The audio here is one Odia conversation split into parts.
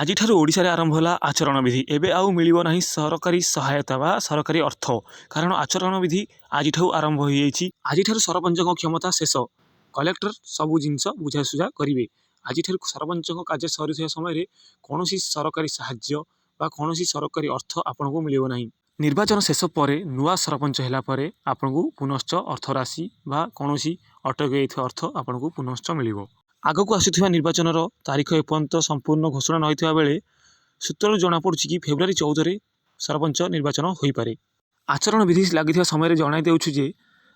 ଆଜିଠାରୁ ଓଡ଼ିଶାରେ ଆରମ୍ଭ ହେଲା ଆଚରଣ ବିଧି। ଏବେ ଆଉ ମିଳିବ ନାହିଁ ସରକାରୀ ସହାୟତା ବା ସରକାରୀ ଅର୍ଥ, କାରଣ ଆଚରଣ ବିଧି ଆଜିଠାରୁ ଆରମ୍ଭ ହୋଇଯାଇଛି। ଆଜିଠାରୁ ସରପଞ୍ଚଙ୍କ କ୍ଷମତା ଶେଷ। କଲେକ୍ଟର ସବୁ ଜିନିଷ ବୁଝାସୁଝା କରିବେ। ଆଜିଠାରୁ ସରପଞ୍ଚଙ୍କ କାର୍ଯ୍ୟ ସରୁଥିବା ସମୟରେ କୌଣସି ସରକାରୀ ସାହାଯ୍ୟ ବା କୌଣସି ସରକାରୀ ଅର୍ଥ ଆପଣଙ୍କୁ ମିଳିବ ନାହିଁ। ନିର୍ବାଚନ ଶେଷ ପରେ ନୂଆ ସରପଞ୍ଚ ହେଲା ପରେ ଆପଣଙ୍କୁ ପୁନଶ୍ଚ ଅର୍ଥରାଶି ବା କୌଣସି ଅଟକି ଯାଇଥିବା ଅର୍ଥ ଆପଣଙ୍କୁ ପୁନଶ୍ଚ ମିଳିବ। ଆଗକୁ ଆସୁଥିବା ନିର୍ବାଚନର ତାରିଖ ଏପର୍ଯ୍ୟନ୍ତ ସମ୍ପୂର୍ଣ୍ଣ ଘୋଷଣା ନ ହୋଇଥିବା ବେଳେ ସୂତ୍ରରୁ ଜଣାପଡ଼ୁଛି କି ଫେବୃଆରୀ 14ରେ ସରପଞ୍ଚ ନିର୍ବାଚନ ହୋଇପାରେ। ଆଚରଣ ବିଧି ଲାଗିଥିବା ସମୟରେ ଜଣାଇ ଦେଉଛୁ ଯେ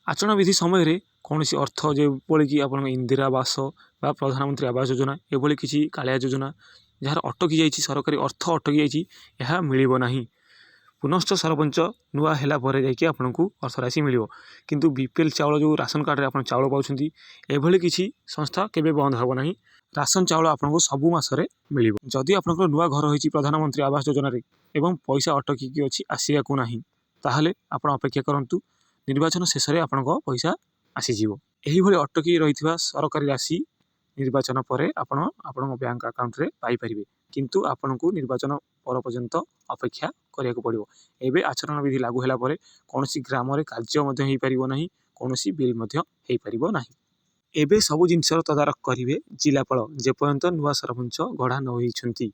ଆଚରଣ ବିଧି ସମୟରେ କୌଣସି ଅର୍ଥ, ଯେଭଳିକି ଆପଣଙ୍କ ଇନ୍ଦିରା ଆବାସ ବା ପ୍ରଧାନମନ୍ତ୍ରୀ ଆବାସ ଯୋଜନା, ଏଭଳି କିଛି କାଳିଆ ଯୋଜନା ଯାହାର ଅଟକି ଯାଇଛି, ସରକାରୀ ଅର୍ଥ ଅଟକି ଯାଇଛି, ଏହା ମିଳିବ ନାହିଁ। ପୁନଶ୍ଚ ସରପଞ୍ଚ ନୂଆ ହେଲା ପରେ ଯାଇକି ଆପଣଙ୍କୁ ଅର୍ଥରାଶି ମିଳିବ। କିନ୍ତୁ ବିପିଏଲ୍ ଚାଉଳ, ଯେଉଁ ରାସନ କାର୍ଡ଼ରେ ଆପଣ ଚାଉଳ ପାଉଛନ୍ତି, ଏଭଳି କିଛି ସଂସ୍ଥା କେବେ ବନ୍ଦ ହେବ ନାହିଁ। ରାସନ ଚାଉଳ ଆପଣଙ୍କୁ ସବୁ ମାସରେ ମିଳିବ। ଯଦି ଆପଣଙ୍କର ନୂଆ ଘର ହୋଇଛି ପ୍ରଧାନମନ୍ତ୍ରୀ ଆବାସ ଯୋଜନାରେ ଏବଂ ପଇସା ଅଟକିକି ଅଛି, ଆସିବାକୁ ନାହିଁ, ତାହେଲେ ଆପଣ ଅପେକ୍ଷା କରନ୍ତୁ, ନିର୍ବାଚନ ଶେଷରେ ଆପଣଙ୍କ ପଇସା ଆସିଯିବ। ଏହିଭଳି ଅଟକି ରହିଥିବା ସରକାରୀ ରାଶି ନିର୍ବାଚନ ପରେ ଆପଣ ଆପଣଙ୍କ ବ୍ୟାଙ୍କ ଆକାଉଣ୍ଟରେ ପାଇପାରିବେ, କିନ୍ତୁ ଆପଣଙ୍କୁ ନିର୍ବାଚନ ପର ପର୍ଯ୍ୟନ୍ତ ଅପେକ୍ଷା କରିବାକୁ ପଡ଼ିବ। ଏବେ ଆଚରଣ ବିଧି ଲାଗୁ ହେଲା ପରେ କୌଣସି ଗ୍ରାମରେ କାର୍ଯ୍ୟ ମଧ୍ୟ ହେଇପାରିବ ନାହିଁ, କୌଣସି ବିଲ୍ ମଧ୍ୟ ହେଇପାରିବ ନାହିଁ। ଏବେ ସବୁ ଜିନିଷର ତଦାରଖ କରିବେ ଜିଲ୍ଲାପାଳ, ଯେପର୍ଯ୍ୟନ୍ତ ନୂଆ ସରପଞ୍ଚ ଗଢ଼ା ନ ହୋଇଛନ୍ତି।